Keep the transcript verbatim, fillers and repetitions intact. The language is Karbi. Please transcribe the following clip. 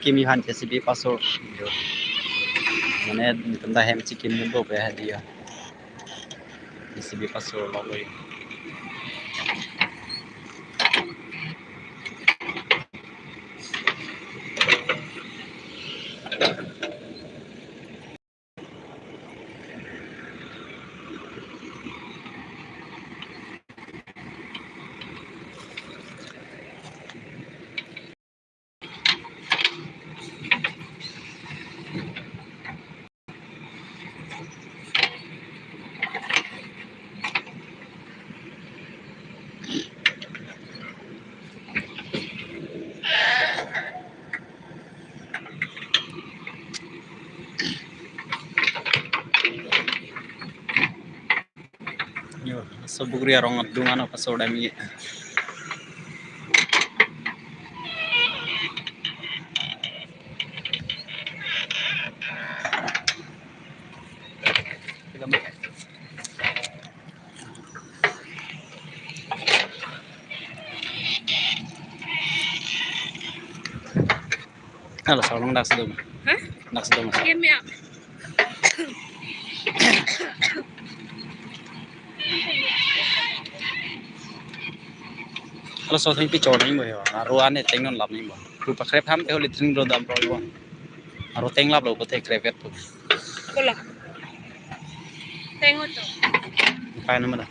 Kimi han J C B pasor yo. Mane netum ta hem chikim ni bo pe hadi yo. J C B pasor lo lo yo. Yo, so bugri arong adung ano pasor dam ye. Halo, so along dak si do ma? Hah? Dak si do ma? Game ya. Halo, so thengpi chor nangji mo yo. Aro ane teng non lap nangji mo. Ru pakrep ham te holi tring do dam pro yo. Aro teng lap lo ko te krep vet po. Kola. Teng oto. Pai nama da.